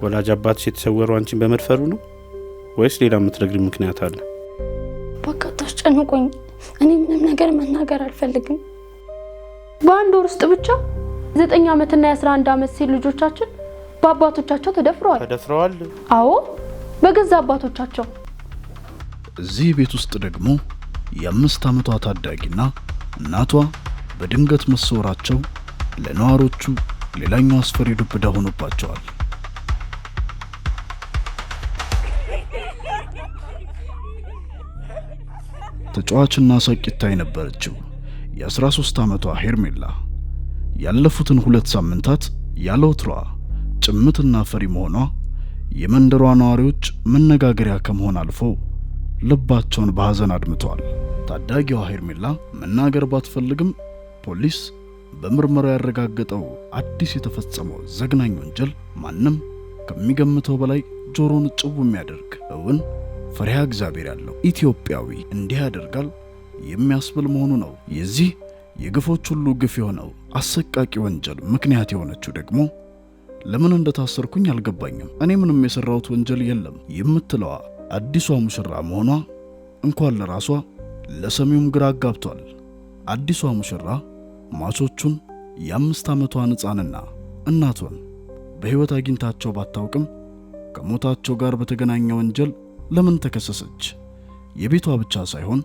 ወላጅ አባትሽ የተሰወሩ አንቺን በመድፈሩ ነው ወይስ ሌላ የምትነግሪኝ ምክንያት አለ? በቃ ታስጨንቁኝ። እኔ ምንም ነገር መናገር አልፈልግም። በአንድ ወር ውስጥ ብቻ 9 ዓመትና የ11 ዓመት ሴት ልጆቻችን በአባቶቻቸው ተደፍረዋል። ተደፍረዋል? አዎ፣ በገዛ አባቶቻቸው። እዚህ ቤት ውስጥ ደግሞ የ5 ዓመቷ ታዳጊና እናቷ በድንገት መሰወራቸው ለነዋሪዎቹ ሌላኛው አስፈሪ ዱብዳ ሆኖባቸዋል። ተጫዋችና ሳቂታ የነበረችው የ13 ዓመቷ ሄርሜላ ያለፉትን 2 ሳምንታት ያለ ወትሯ ጭምትና ፈሪ መሆኗ የመንደሯ ነዋሪዎች መነጋገሪያ ከመሆን አልፎ ልባቸውን በሐዘን አድምተዋል። ታዳጊዋ ሄርሜላ መናገር ባትፈልግም ፖሊስ በምርመራው ያረጋገጠው አዲስ የተፈጸመው ዘግናኝ ወንጀል ማንም ከሚገምተው በላይ ጆሮን ጭው የሚያደርግ፣ እውን ፈሪሃ እግዚአብሔር ያለው ኢትዮጵያዊ እንዲህ ያደርጋል የሚያስብል መሆኑ ነው። የዚህ የግፎች ሁሉ ግፍ የሆነው አሰቃቂ ወንጀል ምክንያት የሆነችው ደግሞ ለምን እንደታሰርኩኝ አልገባኝም፣ እኔ ምንም የሠራሁት ወንጀል የለም የምትለዋ አዲሷ ሙሽራ መሆኗ እንኳን ለራሷ ለሰሚውም ግራ አጋብቷል። አዲሷ ሙሽራ ሟቾቹን የ5 ዓመቷን ሕፃንና እናቷን በሕይወት አግኝታቸው ባታውቅም ከሞታቸው ጋር በተገናኘ ወንጀል ለምን ተከሰሰች? የቤቷ ብቻ ሳይሆን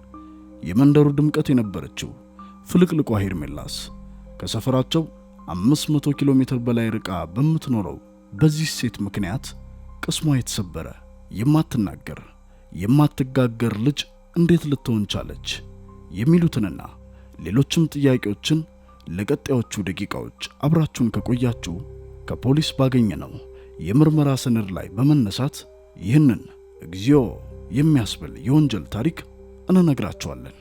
የመንደሩ ድምቀት የነበረችው ፍልቅልቋ ሄርሜላስ ከሰፈራቸው 500 ኪሎ ሜትር በላይ ርቃ በምትኖረው በዚህ ሴት ምክንያት ቅስሟ የተሰበረ፣ የማትናገር የማትጋገር ልጅ እንዴት ልትሆን ቻለች? የሚሉትንና ሌሎችም ጥያቄዎችን ለቀጣዮቹ ደቂቃዎች አብራችሁን ከቆያችሁ ከፖሊስ ባገኘነው የምርመራ ሰነድ ላይ በመነሳት ይህንን እግዚኦ የሚያስብል የወንጀል ታሪክ እንነግራችኋለን።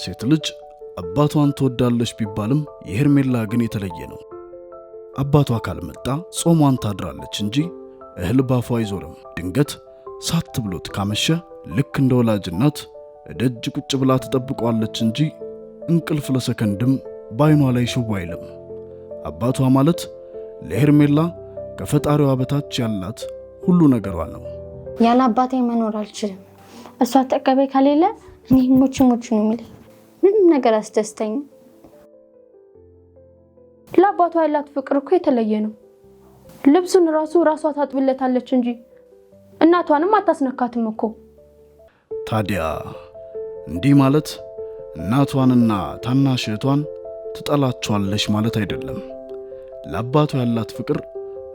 ሴት ልጅ አባቷን ትወዳለች ቢባልም የሄርሜላ ግን የተለየ ነው። አባቷ ካልመጣ ጾሟን ታድራለች እንጂ እህል ባፏ አይዞርም። ድንገት ሳት ብሎት ካመሸ ልክ እንደ ወላጅ እናት እደጅ ቁጭ ብላ ትጠብቀዋለች እንጂ እንቅልፍ ለሰከንድም በዓይኗ ላይ ሽው አይልም። አባቷ ማለት ለሄርሜላ ከፈጣሪዋ በታች ያላት ሁሉ ነገሯ ነው። ያለ አባቴ መኖር አልችልም። እሷ አጠገቤ ከሌለ እኔ ሞች ሞች ነው የሚለኝ። ምንም ነገር አስደስተኝም። ለአባቷ ያላት ፍቅር እኮ የተለየ ነው። ልብሱን ራሱ ራሷ ታጥብለታለች እንጂ እናቷንም አታስነካትም እኮ። ታዲያ እንዲህ ማለት እናቷንና ታናሽ እህቷን ትጠላቸዋለች ማለት አይደለም። ለአባቷ ያላት ፍቅር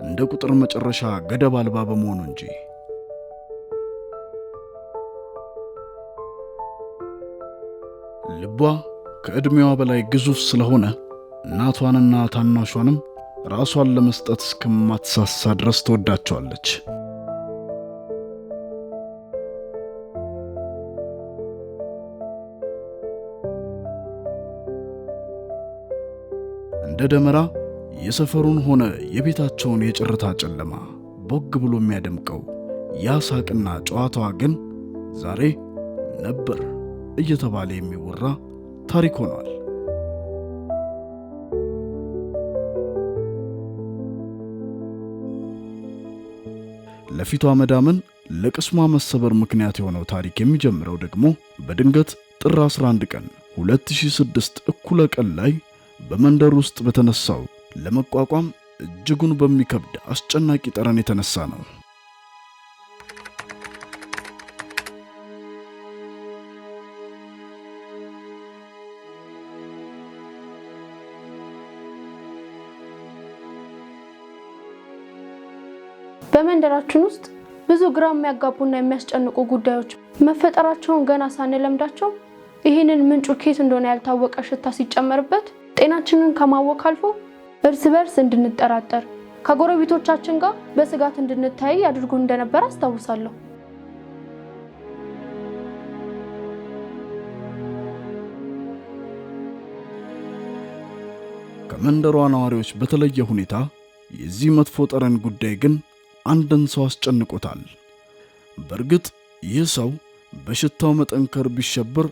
እንደ ቁጥር መጨረሻ ገደብ አልባ በመሆኑ እንጂ። ልቧ ከዕድሜዋ በላይ ግዙፍ ስለሆነ እናቷንና ታናሿንም ራሷን ለመስጠት እስከማትሳሳ ድረስ ትወዳቸዋለች። እንደ ደመራ የሰፈሩን ሆነ የቤታቸውን የጭርታ ጨለማ ቦግ ብሎ የሚያደምቀው ያ ሳቅና ጨዋታዋ ግን ዛሬ ነበር እየተባለ የሚወራ ታሪክ ሆኗል። ለፊቷ መዳመን ለቅስሟ መሰበር ምክንያት የሆነው ታሪክ የሚጀምረው ደግሞ በድንገት ጥር 11 ቀን 2006 እኩለ ቀን ላይ በመንደር ውስጥ በተነሳው ለመቋቋም እጅጉን በሚከብድ አስጨናቂ ጠረን የተነሳ ነው። በመንደራችን ውስጥ ብዙ ግራ የሚያጋቡና የሚያስጨንቁ ጉዳዮች መፈጠራቸውን ገና ሳንለምዳቸው ይህንን ምንጩ ኬት እንደሆነ ያልታወቀ ሽታ ሲጨመርበት ጤናችንን ከማወክ አልፎ እርስ በርስ እንድንጠራጠር፣ ከጎረቤቶቻችን ጋር በስጋት እንድንታይ አድርጎ እንደነበር አስታውሳለሁ። ከመንደሯ ነዋሪዎች በተለየ ሁኔታ የዚህ መጥፎ ጠረን ጉዳይ ግን አንድን ሰው አስጨንቆታል። በእርግጥ ይህ ሰው በሽታው መጠንከር ቢሸብር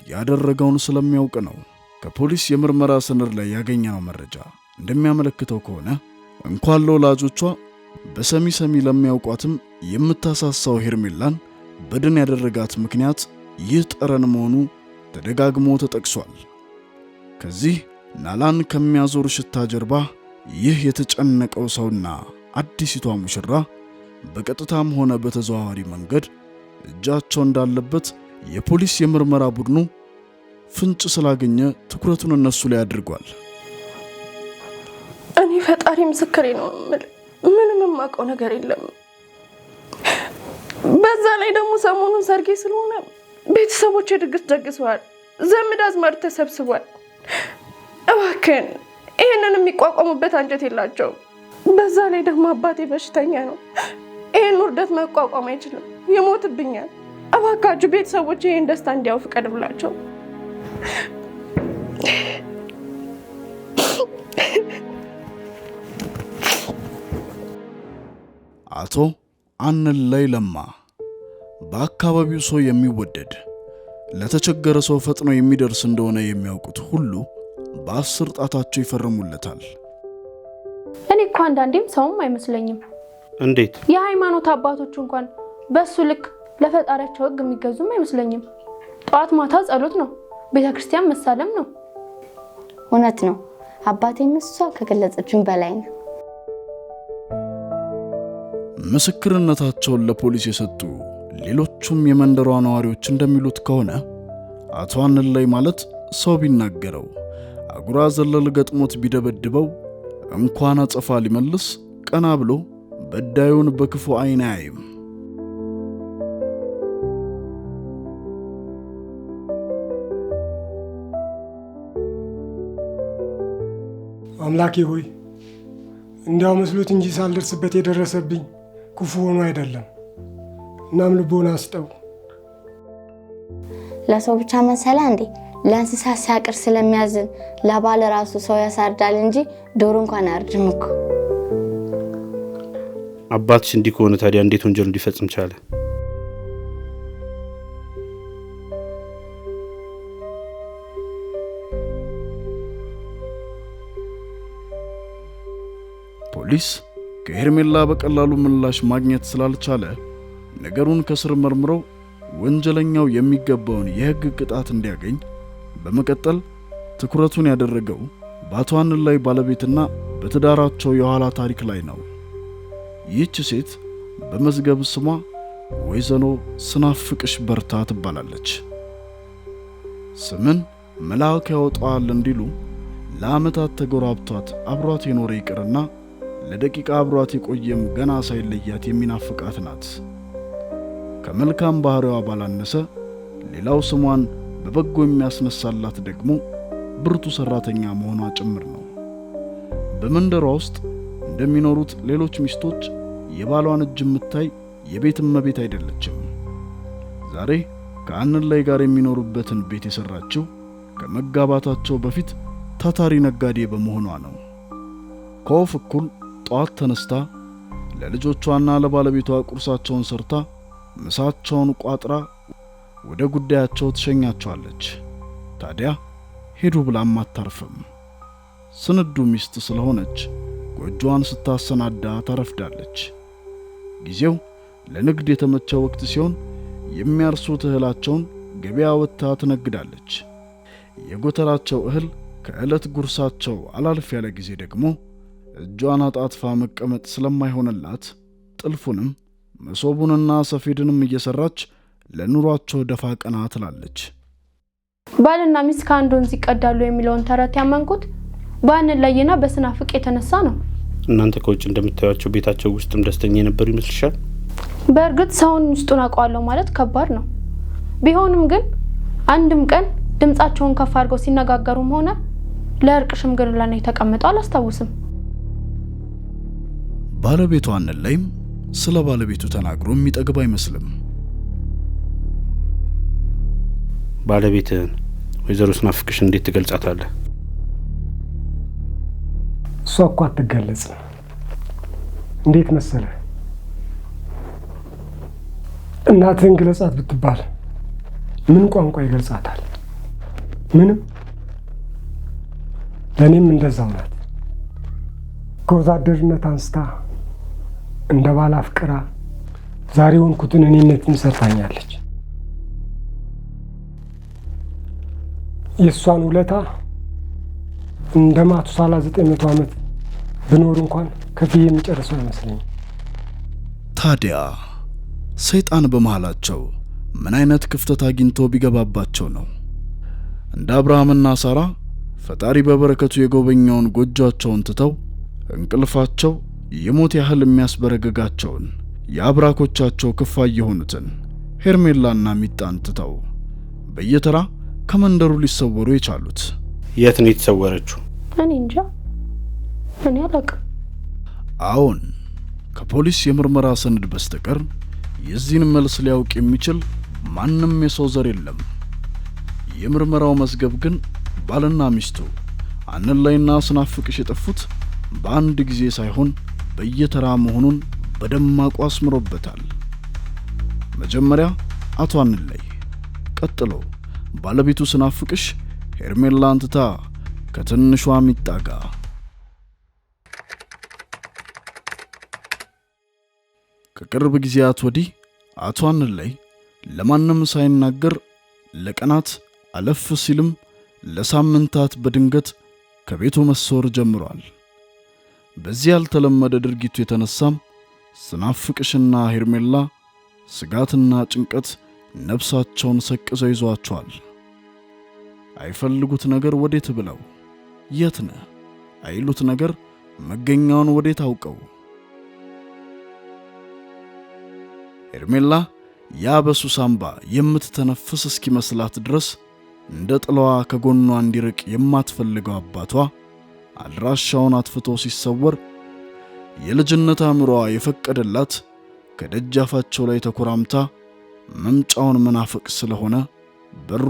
ያደረገውን ስለሚያውቅ ነው። ከፖሊስ የምርመራ ሰነድ ላይ ያገኘነው መረጃ እንደሚያመለክተው ከሆነ እንኳን ለወላጆቿ በሰሚ ሰሚ ለሚያውቋትም የምታሳሳው ሄርሜላን በድን ያደረጋት ምክንያት ይህ ጠረን መሆኑ ተደጋግሞ ተጠቅሷል። ከዚህ ናላን ከሚያዞር ሽታ ጀርባ ይህ የተጨነቀው ሰውና አዲሲቷ ሙሽራ በቀጥታም ሆነ በተዘዋዋሪ መንገድ እጃቸው እንዳለበት የፖሊስ የምርመራ ቡድኑ ፍንጭ ስላገኘ ትኩረቱን እነሱ ላይ አድርጓል። እኔ ፈጣሪ ምስክሬ ነው የምልህ፣ ምንም የማውቀው ነገር የለም። በዛ ላይ ደግሞ ሰሞኑን ሰርጌ ስለሆነ ቤተሰቦቼ ድግስ ደግሰዋል፣ ዘመድ አዝማድ ተሰብስቧል። እባክህን ይሄንን የሚቋቋሙበት አንጀት የላቸውም። በዛ ላይ ደግሞ አባቴ በሽተኛ ነው። ይሄን ውርደት መቋቋም አይችልም፣ ይሞትብኛል። እባካችሁ ቤተሰቦቼ ይሄን ደስታ እንዲያው ፍቀድ ብላቸው። አቶ አንለይ ለማ በአካባቢው ሰው የሚወደድ ለተቸገረ ሰው ፈጥኖ የሚደርስ እንደሆነ የሚያውቁት ሁሉ በ10 ጣታቸው ይፈርሙለታል። እኔ እኮ አንዳንዴም ሰውም አይመስለኝም። እንዴት? የሃይማኖት አባቶች እንኳን በሱ ልክ ለፈጣሪያቸው ሕግ የሚገዙም አይመስለኝም። ጠዋት ማታ ጸሎት ነው፣ ቤተክርስቲያን መሳለም ነው። እውነት ነው። አባቴም እሷ ከገለጸችን በላይ ነው። ምስክርነታቸውን ለፖሊስ የሰጡ ሌሎቹም የመንደሯ ነዋሪዎች እንደሚሉት ከሆነ አቶ አንለይ ማለት ሰው ቢናገረው አጉራ ዘለል ገጥሞት ቢደበድበው እንኳን አጸፋ ሊመልስ ቀና ብሎ በዳዩን በክፉ ዓይን አያይም። አምላኬ ሆይ እንዲያው መስሎት እንጂ ሳልደርስበት የደረሰብኝ ክፉ ሆኖ አይደለም። እናም ልቦና አስጠው። ለሰው ብቻ መሰለ እንዴ? ለእንስሳ ሲያቅር ስለሚያዝን ለባል ራሱ ሰው ያሳርዳል እንጂ ዶሮ እንኳን አያርድም እኮ። አባትሽ እንዲህ ከሆነ ታዲያ እንዴት ወንጀል እንዲፈጽም ቻለ? ፖሊስ ከሄርሜላ በቀላሉ ምላሽ ማግኘት ስላልቻለ ነገሩን ከስር መርምሮ ወንጀለኛው የሚገባውን የሕግ ቅጣት እንዲያገኝ በመቀጠል ትኩረቱን ያደረገው በአቶ አንለይ ባለቤትና በትዳራቸው የኋላ ታሪክ ላይ ነው። ይህች ሴት በመዝገብ ስሟ ወይዘሮ ስናፍቅሽ በርታ ትባላለች። ስምን መልአክ ያወጣዋል እንዲሉ ለዓመታት ተጎራብቷት አብሯት የኖረ ይቅርና ለደቂቃ አብሯት የቆየም ገና ሳይለያት የሚናፍቃት ናት። ከመልካም ባህሪዋ ባላነሰ ሌላው ስሟን በበጎ የሚያስነሳላት ደግሞ ብርቱ ሰራተኛ መሆኗ ጭምር ነው። በመንደሯ ውስጥ እንደሚኖሩት ሌሎች ሚስቶች የባሏን እጅ የምታይ የቤት እመቤት አይደለችም። ዛሬ ከአንለይ ጋር የሚኖሩበትን ቤት የሰራችው ከመጋባታቸው በፊት ታታሪ ነጋዴ በመሆኗ ነው። ከወፍ እኩል ጠዋት ተነስታ ለልጆቿና ለባለቤቷ ቁርሳቸውን ሰርታ ምሳቸውን ቋጥራ ወደ ጉዳያቸው ትሸኛቸዋለች። ታዲያ ሄዱ ብላም አታርፍም። ስንዱ ሚስት ስለሆነች ጎጆዋን ስታሰናዳ ታረፍዳለች። ጊዜው ለንግድ የተመቸ ወቅት ሲሆን የሚያርሱት እህላቸውን ገበያ ወጥታ ትነግዳለች። የጎተራቸው እህል ከዕለት ጉርሳቸው አላልፍ ያለ ጊዜ ደግሞ እጇን አጣጥፋ መቀመጥ ስለማይሆንላት ጥልፉንም መሶቡንና ሰፌድንም እየሰራች ለኑሯቸው ደፋ ቀና ትላለች። ባልና ሚስት ከአንድ ወንዝ ይቀዳሉ የሚለውን ተረት ያመንኩት በአንለይና በስናፍቅ የተነሳ ነው። እናንተ ከውጭ እንደምታዩቸው ቤታቸው ውስጥም ደስተኛ የነበሩ ይመስልሻል? በእርግጥ ሰውን ውስጡን አውቀዋለሁ ማለት ከባድ ነው። ቢሆንም ግን አንድም ቀን ድምጻቸውን ከፍ አድርገው ሲነጋገሩም ሆነ ለእርቅ ሽምግልና ላይ ተቀምጠው አላስታውስም። ባለቤቷ አንለይም ስለ ባለቤቱ ተናግሮ የሚጠግብ አይመስልም። ባለቤትህን ወይዘሮ ስናፍቅሽ እንዴት ትገልጻታለህ? እሷ እኮ አትገለጽም። እንዴት መሰለህ፣ እናትህን ግለጻት ብትባል ምን ቋንቋ ይገልጻታል? ምንም። ለእኔም እንደዛው ናት። ከወዛደርነት አንስታ እንደ ባል አፍቅራ ዛሬ ሆንኩትን እኔነትን ሰርታኛለች። የእሷን ውለታ እንደ ማቱሳላ 900 ዓመት ብኖር እንኳን ከፍዬ የሚጨርሰው አይመስለኝም። ታዲያ ሰይጣን በመሃላቸው ምን አይነት ክፍተት አግኝቶ ቢገባባቸው ነው እንደ አብርሃምና ሳራ ፈጣሪ በበረከቱ የጎበኘውን ጎጆአቸውን ትተው እንቅልፋቸው የሞት ያህል የሚያስበረግጋቸውን የአብራኮቻቸው ክፋይ የሆኑትን ሄርሜላና ሚጣን ትተው በየተራ ከመንደሩ ሊሰወሩ የቻሉት? የት ነው የተሰወረችው? እኔ እንጃ፣ እኔ አላውቅም። አዎን፣ ከፖሊስ የምርመራ ሰነድ በስተቀር የዚህን መልስ ሊያውቅ የሚችል ማንም የሰው ዘር የለም። የምርመራው መዝገብ ግን ባልና ሚስቱ አንላይና ስናፍቅሽ የጠፉት በአንድ ጊዜ ሳይሆን በየተራ መሆኑን በደማቁ አስምሮበታል። መጀመሪያ አቶ አንለይ፣ ቀጥሎ ባለቤቱ ስናፍቅሽ ሄርሜላን ትታ ከትንሿ ሚጣ ጋር። ከቅርብ ጊዜያት ወዲህ አቶ አንለይ ለማንም ሳይናገር ለቀናት አለፍ ሲልም ለሳምንታት በድንገት ከቤቱ መሰወር ጀምሯል። በዚህ ያልተለመደ ድርጊቱ የተነሳም ስናፍቅሽና ሄርሜላ ስጋትና ጭንቀት ነፍሳቸውን ሰቅዘው ይዟቸዋል። አይፈልጉት ነገር ወዴት ብለው የት ነህ አይሉት ነገር መገኛውን ወዴት አውቀው። ሄርሜላ ያ በሱስ አምባ የምትተነፍስ እስኪመስላት ድረስ እንደ ጥላዋ ከጎኗ እንዲርቅ የማትፈልገው አባቷ አድራሻውን አጥፍቶ ሲሰወር የልጅነት አእምሮዋ የፈቀደላት ከደጃፋቸው ላይ ተኮራምታ መምጫውን መናፈቅ ስለሆነ በሩ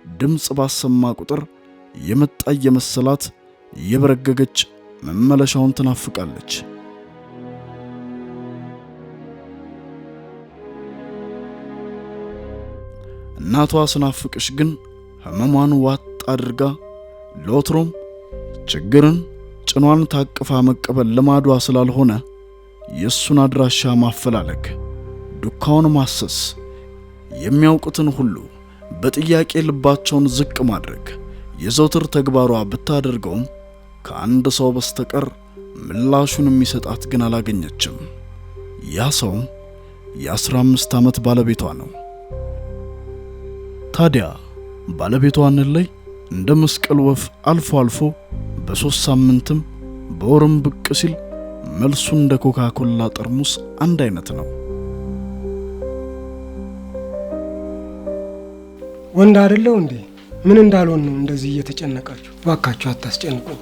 ድምፅ ባሰማ ቁጥር የመጣ የመሰላት እየበረገገች መመለሻውን ትናፍቃለች። እናቷ ስናፍቅሽ ግን ህመሟን ዋጥ አድርጋ ለወትሮም ችግርን ጭኗን ታቅፋ መቀበል ልማዷ ስላልሆነ የእሱን አድራሻ ማፈላለግ፣ ዱካውን ማሰስ፣ የሚያውቁትን ሁሉ በጥያቄ ልባቸውን ዝቅ ማድረግ የዘውትር ተግባሯ ብታደርገውም ከአንድ ሰው በስተቀር ምላሹን የሚሰጣት ግን አላገኘችም። ያ ሰውም የ15 ዓመት ባለቤቷ ነው። ታዲያ ባለቤቷ አንለይ እንደ መስቀል ወፍ አልፎ አልፎ በ3 ሳምንትም በወርም ብቅ ሲል መልሱ እንደ ኮካኮላ ጠርሙስ አንድ አይነት ነው። ወንድ አይደለው እንዴ? ምን እንዳልሆን ነው እንደዚህ እየተጨነቃችሁ? እባካችሁ አታስጨንቁኝ።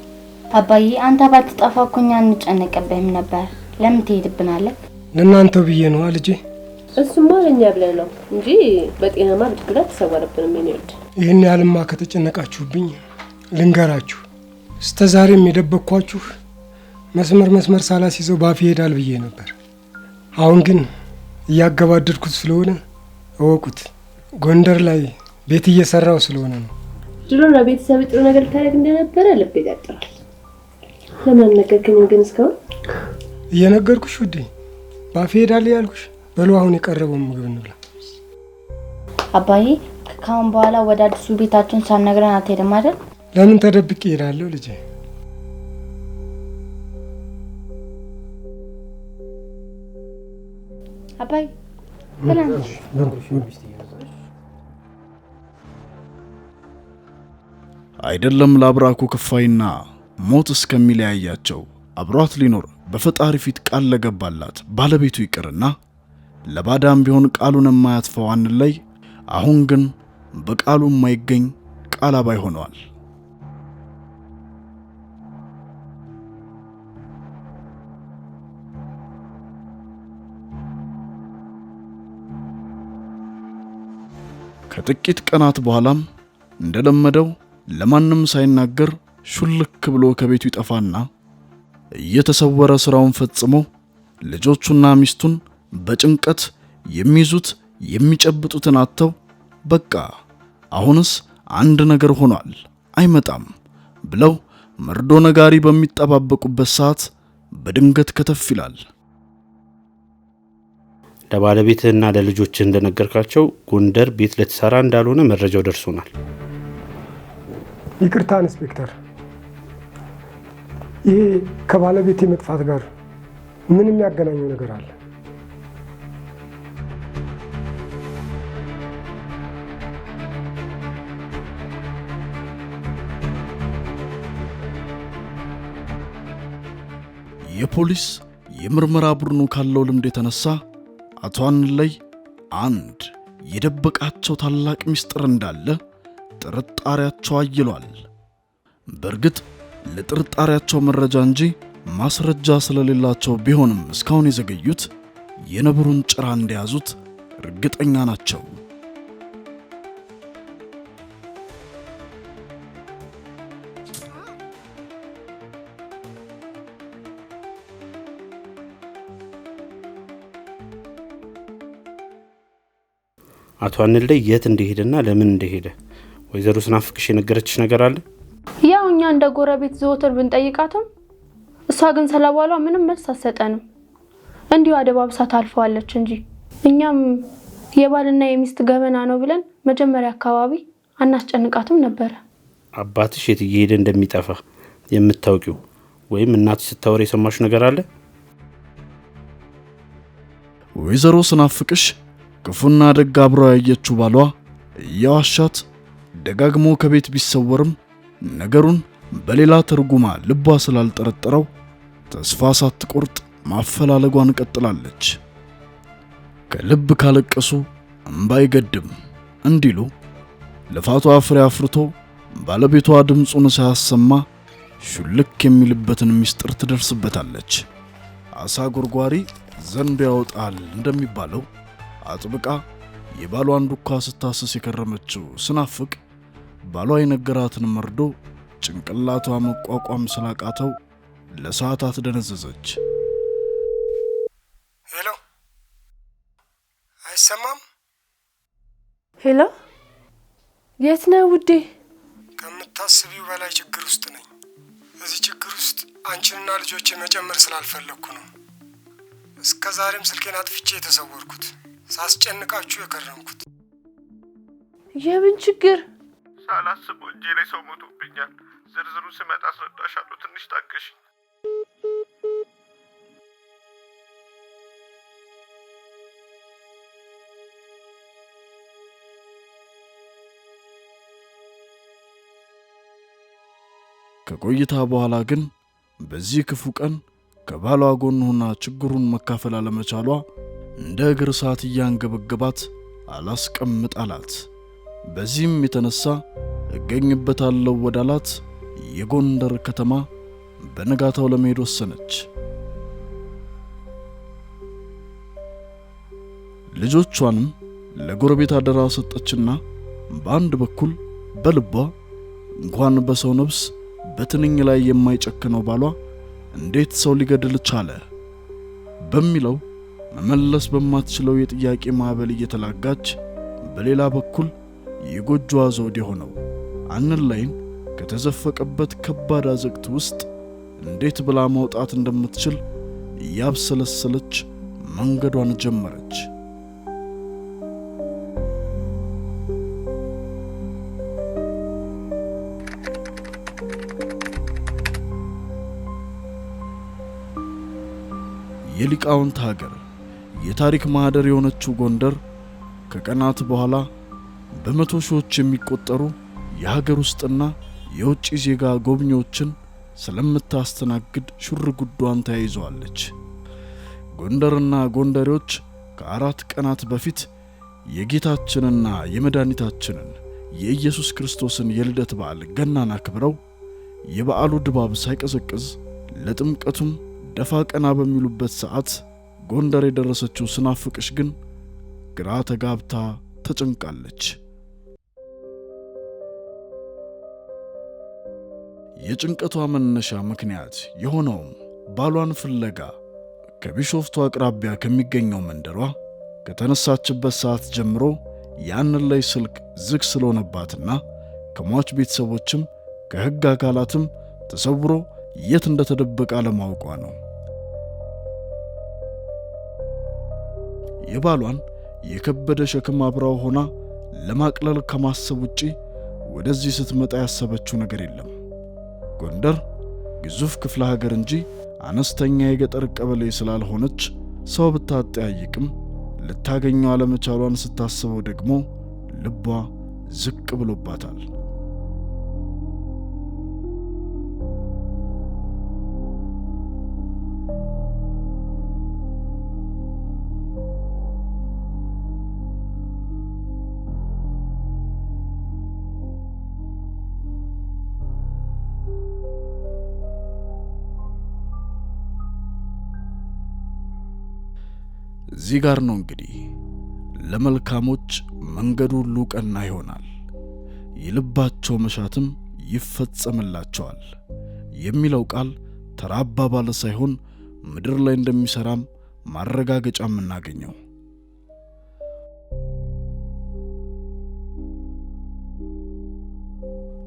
አባዬ አንተ ባትጠፋ እኮ እኛ አንጨነቅብህም ነበር። ለምን ትሄድብናለህ? ለእናንተ ብዬ ነዋ ልጄ። እሱማ ለኛ ብለህ ነው እንጂ በጤናማ ብድግላ ተሰወረብንም። የኔ ወድ ይህን ያህልማ ከተጨነቃችሁብኝ ልንገራችሁ፣ እስከ ዛሬም የደበቅኳችሁ መስመር መስመር ሳላስይዘው ባፌ ይሄዳል ብዬ ነበር። አሁን ግን እያገባደድኩት ስለሆነ እወቁት። ጎንደር ላይ ቤት እየሰራው ስለሆነ ነው። ድሮ ለቤተሰብ ጥሩ ነገር ልታደርግ እንደነበረ ልብ ይጠጥራል። ለምን አልነገርከኝም ግን እስካሁን? እየነገርኩሽ ውዴ፣ ባፌ ይሄዳል ያልኩሽ። በሉ አሁን የቀረበውን ምግብ እንብላ። አባዬ ከአሁን በኋላ ወደ አዲሱ ቤታችን ሳትነግረን አትሄድም አይደል? ለምን ተደብቄ እሄዳለሁ ልጄ? አባዬ ብላ። አይደለም ለአብራኩ ክፋይና ሞት እስከሚለያያቸው አብሯት ሊኖር በፈጣሪ ፊት ቃል ለገባላት ባለቤቱ ይቅርና ለባዳም ቢሆን ቃሉን የማያጥፈው አንለይ አሁን ግን በቃሉ የማይገኝ ቃል አባይ ሆኗል። ከጥቂት ቀናት በኋላም እንደለመደው ለማንም ሳይናገር ሹልክ ብሎ ከቤቱ ይጠፋና እየተሰወረ ስራውን ፈጽሞ ልጆቹና ሚስቱን በጭንቀት የሚይዙት የሚጨብጡትን አጥተው በቃ አሁንስ አንድ ነገር ሆኗል አይመጣም ብለው መርዶ ነጋሪ በሚጠባበቁበት ሰዓት በድንገት ከተፍ ይላል። ለባለቤትህና ለልጆችህ እንደነገርካቸው ጎንደር ቤት ልትሰራ እንዳልሆነ መረጃው ደርሶናል። ይቅርታ ኢንስፔክተር፣ ይሄ ከባለቤቴ መጥፋት ጋር ምን የሚያገናኘው ነገር አለ? የፖሊስ የምርመራ ቡድኑ ካለው ልምድ የተነሳ አቶ አንለይ አንድ የደበቃቸው ታላቅ ምስጢር እንዳለ ጥርጣሬያቸው አይሏል። በእርግጥ ለጥርጣሬያቸው መረጃ እንጂ ማስረጃ ስለሌላቸው ቢሆንም እስካሁን የዘገዩት የነብሩን ጭራ እንደያዙት እርግጠኛ ናቸው። አቶ አንለይ የት እንደሄደና ለምን እንደሄደ ወይዘሮ ስናፍቅሽ የነገረችሽ ነገር አለ? ያው እኛ እንደ ጎረቤት ዘወትር ብንጠይቃትም እሷ ግን ስለባሏ ምንም መልስ አትሰጠንም። እንዲሁ አደባብሳ ታልፈዋለች እንጂ እኛም የባልና የሚስት ገበና ነው ብለን መጀመሪያ አካባቢ አናስጨንቃትም ነበረ። አባትሽ የት እየሄደ እንደሚጠፋ የምታውቂው ወይም እናትሽ ስታወራ የሰማሽው ነገር አለ? ወይዘሮ ስናፍቅሽ ክፉና ደግ አብረው ያየችው ባሏ እያዋሻት ደጋግሞ ከቤት ቢሰወርም ነገሩን በሌላ ትርጉማ ልቧ ስላልጠረጠረው ተስፋ ሳትቆርጥ ማፈላለጓን ቀጥላለች። ከልብ ካለቀሱ እምባ አይገድም እንዲሉ ልፋቷ ፍሬ አፍርቶ ባለቤቷ ድምፁን ሳያሰማ ሹልክ የሚልበትን ምስጢር ትደርስበታለች። አሳ ጎርጓሪ ዘንዶ ያወጣል እንደሚባለው አጥብቃ የባሏን ዱካ ስታስስ የከረመችው ስናፍቅ ባሏ የነገራትን መርዶ ጭንቅላቷ መቋቋም ስላቃተው ለሰዓታት ደነዘዘች። ሄሎ፣ አይሰማም? ሄሎ፣ የት ነህ ውዴ? ከምታስቢው በላይ ችግር ውስጥ ነኝ። እዚህ ችግር ውስጥ አንቺንና ልጆቼ መጨመር ስላልፈለግኩ ነው እስከ ዛሬም ስልኬን አጥፍቼ የተሰወርኩት፣ ሳስጨንቃችሁ የከረምኩት። የምን ችግር? ሳላስበው እጄ ላይ ሰው ሞቶብኛል። ዝርዝሩ ስመጣ አስረዳሻለሁ። ትንሽ ታገሽ። ከቆይታ በኋላ ግን በዚህ ክፉ ቀን ከባሏ ጎን ሆና ችግሩን መካፈል አለመቻሏ እንደ እግር እሳት እያንገበገባት አላስቀምጥ አላት። በዚህም የተነሳ እገኝበታለሁ ወዳላት የጎንደር ከተማ በነጋታው ለመሄድ ወሰነች። ልጆቿንም ለጎረቤት አደራ ሰጠችና በአንድ በኩል በልቧ እንኳን በሰው ነፍስ በትንኝ ላይ የማይጨክነው ባሏ እንዴት ሰው ሊገድል ቻለ በሚለው መመለስ በማትችለው የጥያቄ ማዕበል እየተላጋች፣ በሌላ በኩል የጎጆዋ ዘውድ የሆነው አንለይን ከተዘፈቀበት ከባድ አዘቅት ውስጥ እንዴት ብላ መውጣት እንደምትችል እያብሰለሰለች መንገዷን ጀመረች። የሊቃውንት ሀገር የታሪክ ማህደር የሆነችው ጎንደር ከቀናት በኋላ በመቶ ሺዎች የሚቆጠሩ የሀገር ውስጥና የውጭ ዜጋ ጎብኚዎችን ስለምታስተናግድ ሹር ጉዷን ተያይዘዋለች። ጎንደርና ጎንደሬዎች ከ4 ቀናት በፊት የጌታችንና የመድኃኒታችንን የኢየሱስ ክርስቶስን የልደት በዓል ገናን አክብረው የበዓሉ ድባብ ሳይቀዘቅዝ ለጥምቀቱም ደፋ ቀና በሚሉበት ሰዓት ጎንደር የደረሰችው ስናፍቅሽ ግን ግራ ተጋብታ ተጨንቃለች። የጭንቀቷ መነሻ ምክንያት የሆነውም ባሏን ፍለጋ ከቢሾፍቱ አቅራቢያ ከሚገኘው መንደሯ ከተነሳችበት ሰዓት ጀምሮ ያንን ላይ ስልክ ዝግ ስለሆነባትና ከሟች ቤተሰቦችም ከሕግ አካላትም ተሰውሮ የት እንደተደበቀ አለማወቋ ነው። የባሏን የከበደ ሸክም አብራው ሆና ለማቅለል ከማሰብ ውጪ ወደዚህ ስትመጣ ያሰበችው ነገር የለም። ጎንደር ግዙፍ ክፍለ ሀገር እንጂ አነስተኛ የገጠር ቀበሌ ስላልሆነች ሰው ብታጠያይቅም ልታገኘው አለመቻሏን ስታስበው ደግሞ ልቧ ዝቅ ብሎባታል። እዚህ ጋር ነው እንግዲህ ለመልካሞች መንገዱ ሁሉ ቀና ይሆናል፣ የልባቸው መሻትም ይፈጸምላቸዋል የሚለው ቃል ተራ አባባል ሳይሆን ምድር ላይ እንደሚሰራም ማረጋገጫ የምናገኘው።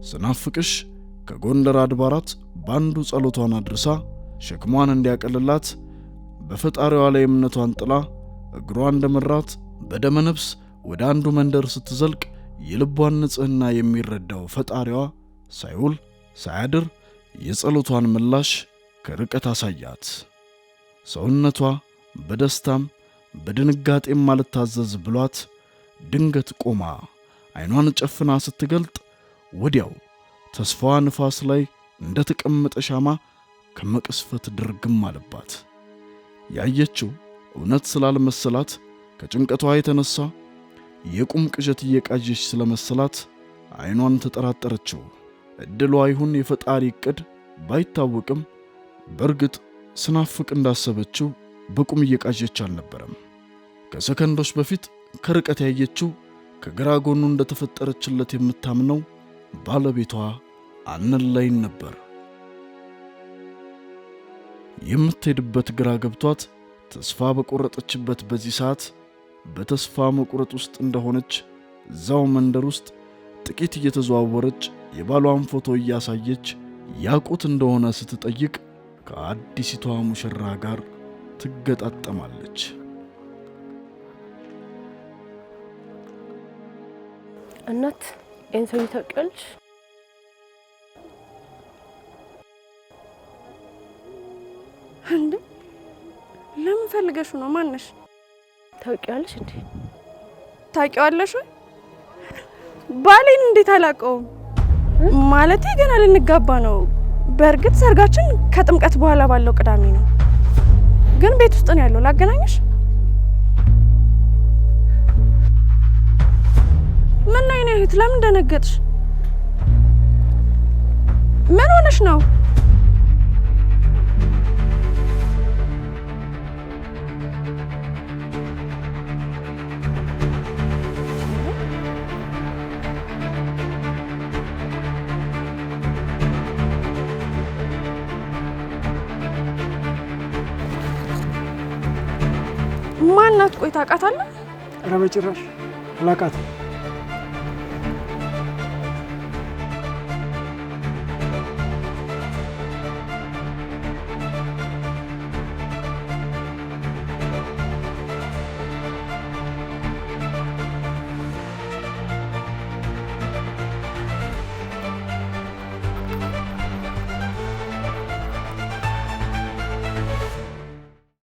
ስናፍቅሽ ከጎንደር አድባራት ባንዱ ጸሎቷን አድርሳ ሸክሟን እንዲያቀልላት በፈጣሪዋ ላይ እምነቷን ጥላ እግሯ እንደመራት በደመ ነፍስ ወደ አንዱ መንደር ስትዘልቅ የልቧን ንጽሕና የሚረዳው ፈጣሪዋ ሳይውል ሳያድር የጸሎቷን ምላሽ ከርቀት አሳያት። ሰውነቷ በደስታም በድንጋጤም አልታዘዝ ብሏት ድንገት ቆማ ዓይኗን ጨፍና ስትገልጥ ወዲያው ተስፋዋ ንፋስ ላይ እንደተቀመጠ ሻማ ከመቅስፈት ድርግም አለባት። ያየችው እውነት ስላልመሰላት ከጭንቀቷ የተነሳ የቁም ቅዠት እየቃዠች ስለመሰላት ዓይኗን ተጠራጠረችው። እድሏ ይሁን የፈጣሪ ዕቅድ ባይታወቅም በእርግጥ ስናፍቅ እንዳሰበችው በቁም እየቃዠች አልነበረም። ከሰከንዶች በፊት ከርቀት ያየችው ከግራ ጎኑ እንደተፈጠረችለት የምታምነው ባለቤቷ አንላይን ነበር። የምትሄድበት ግራ ገብቷት ተስፋ በቆረጠችበት በዚህ ሰዓት በተስፋ መቁረጥ ውስጥ እንደሆነች እዛው መንደር ውስጥ ጥቂት እየተዘዋወረች የባሏን ፎቶ እያሳየች ያቁት እንደሆነ ስትጠይቅ ከአዲሲቷ ሙሽራ ጋር ትገጣጠማለች። እናት ይህን ሰውዬ ታውቂዋለሽ? እንዴ ለምን ፈልገሽው ነው? ማነሽ? ታውቂዋለሽ እንዴ? ታውቂዋለሽ ወይ? ባሌን እንዴት አላውቀውም? ማለቴ ገና ልንጋባ ነው። በእርግጥ ሰርጋችን ከጥምቀት በኋላ ባለው ቅዳሜ ነው። ግን ቤት ውስጥ ነው ያለው። ላገናኝሽ? ምን ነው የኔ እህት፣ ለምን ደነገጥሽ? ምን ሆነሽ ነው? ማናት? ቆይ ታውቃታለህ? ኧረ በጭራሽ አላውቃትም።